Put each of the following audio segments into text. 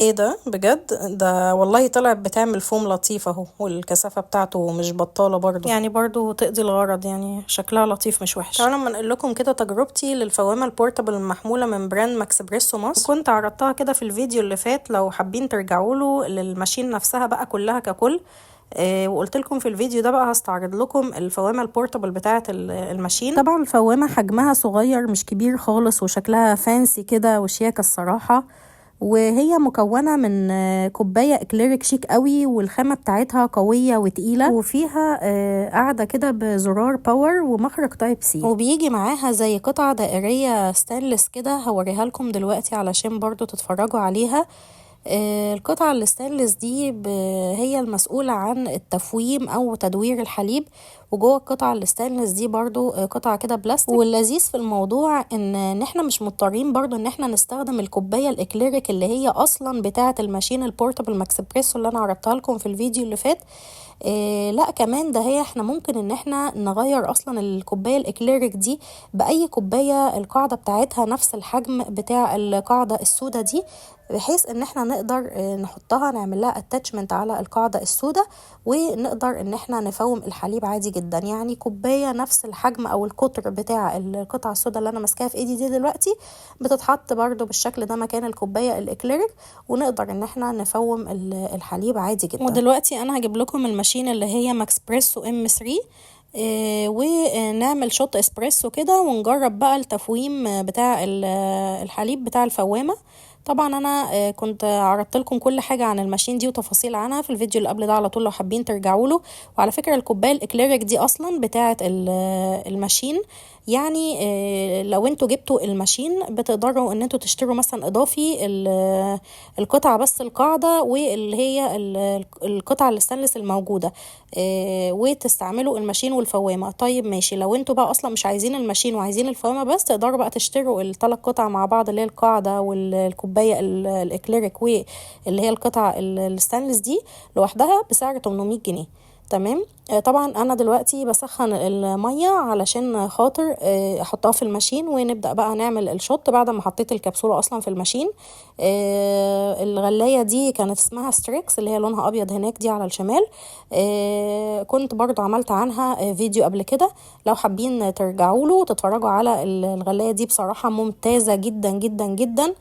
ايه ده بجد؟ ده والله طلعت بتعمل فوم لطيف اهو، والكثافة بتاعته مش بطالة برضو، يعني برضو تقضي الغرض، يعني شكلها لطيف مش وحش. تعالوا اما انقل لكم كده تجربتي للفوامة ال portable المحمولة من brand ماكسبريسو مصر. كنت عرضتها كده في الفيديو اللي فات، لو حابين ترجعوا له لل machine نفسها بقى كلها ككل. وقلت لكم في الفيديو ده بقى هستعرض لكم الفوامة ال portable بتاعة ال machine. طبعا الفوامة حجمها صغير مش كبير خالص، وشكلها fancy كده وشياكة الصراحة، وهي مكونة من كوباية اكليريك شيك قوي، والخامة بتاعتها قوية وتقيلة، وفيها قاعدة كده بزرار power ومخرج type C، وبيجي معاها زي قطعة دائرية ستانلس كده هوريها لكم دلوقتي علشان برضو تتفرجوا عليها. القطعة الستانلس دي هي المسؤولة عن التفويم أو تدوير الحليب، وجوه القطعة الستانلس دي برضو قطعة كده بلاستيك. واللذيذ في الموضوع ان احنا مش مضطرين برضو ان احنا نستخدم الكوباية الاكليريك اللي هي اصلا بتاعة ال machine ال portable ماكسبريسو اللي انا عرضتها لكم في الفيديو اللي فات. لا كمان ده هي احنا ممكن ان احنا نغير اصلا الكوباية الاكليريك دي باي كوباية القاعدة بتاعتها نفس الحجم بتاع القاعدة السوداء دي، بحيث ان احنا نقدر نحطها نعمل لها attachment على القاعدة السوداء، ونقدر ان احنا نفوم الحليب عادي جدا. يعني كوباية نفس الحجم او القطر بتاع القطعة السوداء اللي انا ماسكاها في ايدي دي دلوقتي بتتحط برضو بالشكل ده مكان الكوباية الاكليريك، ونقدر ان احنا نفوم الحليب عادي جدا. ودلوقتي انا هجيب لكم ال machine اللي هي ماكسبريسو M3، ونعمل shot اسبريسو كده ونجرب بقى التفويم بتاع الحليب بتاع الفوامة. طبعا انا كنت عرضت لكم كل حاجة عن ال machine دي وتفاصيل عنها في الفيديو اللي قبل ده على طول لو حابين ترجعوا له. وعلى فكرة الكوباية الاكليريك دي اصلا بتاعه ال machine، يعني لو انتوا جبتوا ال machine بتقدروا ان انتوا تشتروا مثلا اضافي القطعة بس القاعدة واللي هي القطعة الستانلس الموجودة، وتستعملوا ال machine والفوامه. طيب ماشي، لو انتوا بقى اصلا مش عايزين ال machine وعايزين الفوامه بس، تقدروا بقى تشتروا الثلاث قطع مع بعض اللي هي القاعدة والكوبايه الاكليريك واللي هي القطعة الستانلس دي لوحدها بسعر 800 جنيه. تمام. طبعا انا دلوقتي بسخن المية علشان خاطر احطها في ال machine ونبدا بقى نعمل ال shot بعد ما حطيت الكبسولة اصلا في ال machine. الغلايه دي كانت اسمها ستريكس اللي هي لونها ابيض هناك دي على الشمال، كنت برضو عملت عنها فيديو قبل كده لو حابين ترجعوا له وتتفرجوا على الغلايه دي. بصراحة ممتازة جدا جدا جدا،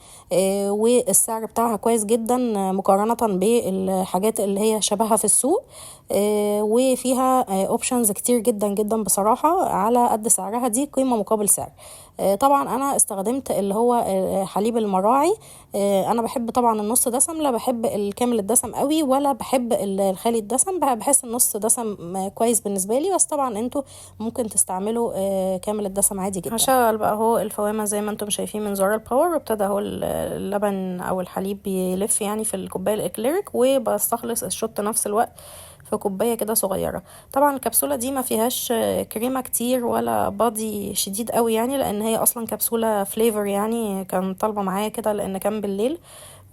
والسعر بتاعها كويس جدا مقارنة بالحاجات اللي هي شبهها في السوق، وفيها options كتير جدا جدا بصراحة على قد سعرها، دي قيمة مقابل سعر. طبعا انا استخدمت اللي هو حليب المراعي. انا بحب طبعا النص دسم، لا بحب الكامل الدسم قوي ولا بحب الخالي الدسم، بحس النص دسم كويس بالنسبة لي، بس طبعا انتوا ممكن تستعملوا كامل الدسم عادي جدا. هشغل بقى اهو الفوامه زي ما انتم شايفين من زرار ال power، وابتدى اهو اللبن او الحليب بيلف يعني في الكوباية الاكليريك، وبستخلص ال shot نفس الوقت في كوباية كده صغيرة. طبعا الكبسولة دي ما فيهاش كريمة كتير ولا body شديد قوي يعني، لان هي اصلا كبسولة flavor يعني، كان طالبه معايا كده لان كان بالليل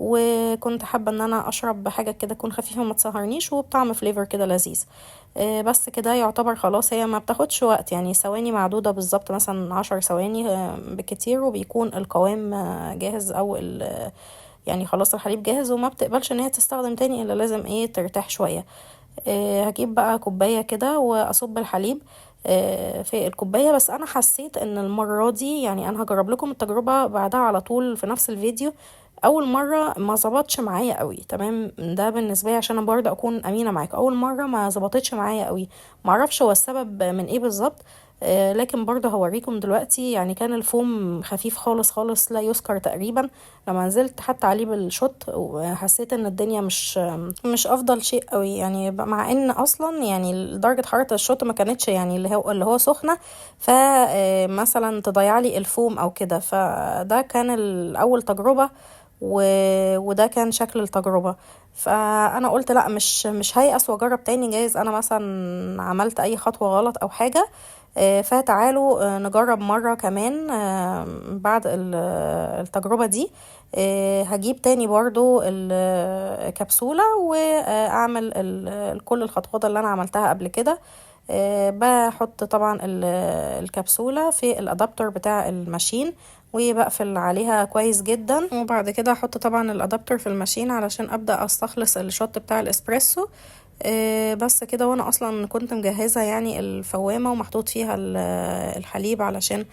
وكنت حابة ان انا اشرب حاجة كده تكون خفيفة وما تسهرنيش وبطعم flavor كده لذيذ. بس كده يعتبر خلاص، هي ما بتاخدش وقت يعني، ثواني معدودة بالظبط، مثلا 10 ثواني بكتير، وبيكون القوام جاهز او يعني خلاص الحليب جاهز، وما بتقبلش ان هي تستخدم تاني الا لازم ايه ترتاح شوية. هجيب بقى كوباية كده واصب الحليب في الكوباية. بس انا حسيت ان المرة دي يعني انا هجرب لكم التجربة بعدها على طول في نفس الفيديو، اول مرة ما ظبطش معايا قوي. تمام، ده بالنسبة لي عشان انا برضه اكون امينه معاك، اول مرة ما ظبطتش معايا قوي، معرفش هو السبب من ايه بالظبط، لكن برضه هوريكم دلوقتي. يعني كان الفوم خفيف خالص خالص لا يذكر تقريبا، لما نزلت حتى عليه بال shot وحسيت ان الدنيا مش افضل شيء قوي يعني، مع ان اصلا يعني درجه حرارة ال shot ما كانتش يعني اللي هو سخنة، فمثلا تضيع لي الفوم او كده. فده كان الاول تجربه، وده كان شكل التجربة. فانا قلت لا مش هيأس واجرب تاني، جايز انا مثلا عملت اي خطوة غلط او حاجة، فتعالوا نجرب مرة كمان. بعد التجربة دي هجيب تاني برضو الكبسولة واعمل كل الخطوات اللي انا عملتها قبل كده. بحط طبعا الكبسولة في ال adapter بتاع ال machine، وبقفل عليها كويس جدا. وبعد كده احط طبعا ال adapter في ال machine علشان ابدا استخلص ال shot بتاع الاسبريسو. بس كده. وانا اصلا كنت مجهزة يعني الفوامه ومحطوط فيها الحليب علشان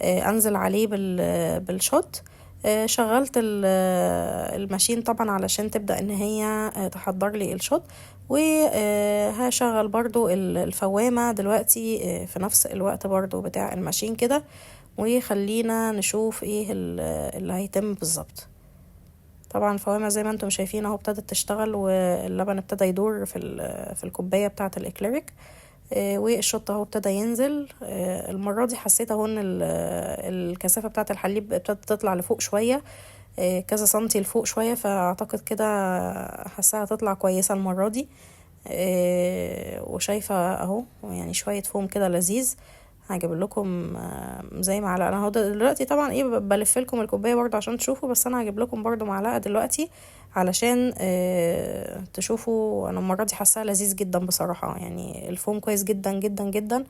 انزل عليه بال shot. شغلت ال machine طبعا علشان تبدأ ان هي تحضر لي ال shot، وهشغل برضو الفوامة دلوقتي في نفس الوقت برضو بتاع ال machine كده، وخلينا نشوف ايه اللي هيتم بالظبط. طبعا الفوامة زي ما انتم شايفين اهو ابتدت تشتغل، واللبن ابتدى يدور في الكوباية بتاعة الاكليريك، وال shot اهو ابتدى ينزل. المرة دي حسيت اهو ان الكثافة بتاعة الحليب ابتدت تطلع لفوق شوية، كذا سنتي لفوق شوية، فاعتقد كده حاساها هتطلع كويسة المرة دي. وشايفة اهو يعني شوية فوم كده لذيذ. هجيب لكم زي معلقة، انا اهو دلوقتي طبعا ايه بلف لكم الكوباية برضو عشان تشوفوا، بس انا هجيب لكم برضو معلقة دلوقتي علشان تشوفوا. انا المرة دي حاساها لذيذ جدا بصراحة، يعني الفوم كويس جدا جدا جدا،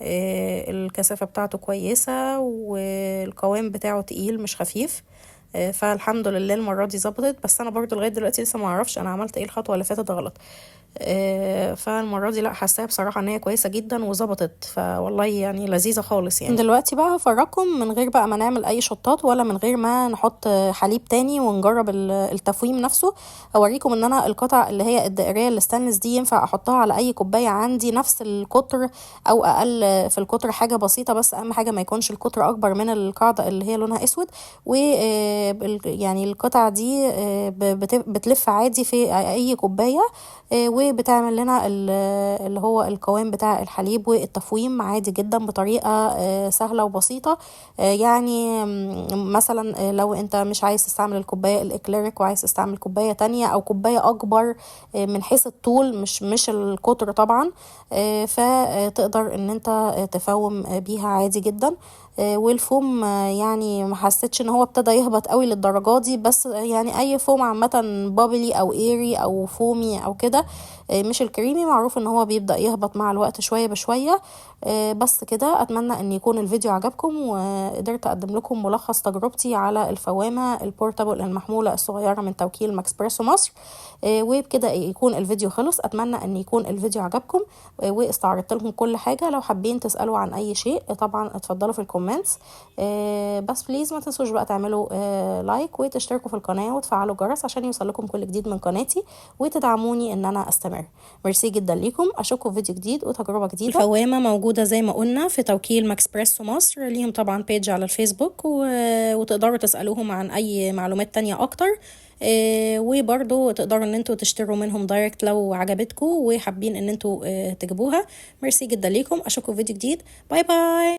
الكثافة بتاعته كويسة والقوام بتاعه تقيل مش خفيف، فالحمد لله المرة دي ظبطت. بس انا برضو لغاية دلوقتي لسه ما اعرفش انا عملت ايه الخطوة اللي فاتت غلط، فالمرة دي لا حاساها بصراحة ان هي كويسة جدا وظبطت، فوالله يعني لذيذة خالص يعني. دلوقتي بقى هفرجكم من غير بقى ما نعمل اي شطات ولا من غير ما نحط حليب تاني ونجرب التفويم نفسه. اوريكم ان انا القطع اللي هي الدائرية الستانلس دي ينفع احطها على اي كوباية عندي نفس القطر او اقل في القطر حاجة بسيطة، بس اهم حاجة ما يكونش القطر اكبر من القاعدة اللي هي لونها اسود. و يعني القطع دي بتلف عادي في اي كوباية، وبتعمل لنا اللي هو القوام بتاع الحليب والتفويم عادي جدا بطريقة سهلة وبسيطة. يعني مثلا لو انت مش عايز تستعمل الكوباية الاكليريك وعايز تستعمل كوباية تانية او كوباية اكبر من حيث الطول مش القطر طبعا، فتقدر ان انت تفوم بيها عادي جدا. والفوم يعني ما حسيتش ان هو ابتدى يهبط قوي للدرجة دي، بس يعني اي فوم عامة bubbly او airy او foamy او كده، مش الكريمي، معروف ان هو بيبدأ يهبط مع الوقت شوية بشوية. بس كده اتمنى ان يكون الفيديو عجبكم وقدرت اقدم لكم ملخص تجربتي على الفوامة ال portable المحمولة الصغيرة من توكيل ماكسبريسو مصر. وبكده يكون الفيديو خلص. اتمنى ان يكون الفيديو عجبكم واستعرضت لكم كل حاجة. لو حابين تسألوا عن اي شيء طبعا اتفضلوا في ال comments، بس please ما تنسوش بقى تعملوا like وتشتركوا في القناة وتفعلوا الجرس عشان يوصل لكم كل جديد من قناتي وتدعموني ان انا استمر. ميرسي جدا ليكم، اشوفكم في فيديو جديد وتجربة جديدة. الفوامة موجودة زي ما قلنا في توكيل ماكسبريسو مصر، ليهم طبعا page على الفيسبوك وتقدروا تسألوهم عن اي معلومات تانية اكتر، وبرضو تقدروا ان انتوا تشتروا منهم direct لو عجبتكم وحابين ان انتوا تجيبوها. ميرسي جدا ليكم، اشوفكم في فيديو جديد. bye bye.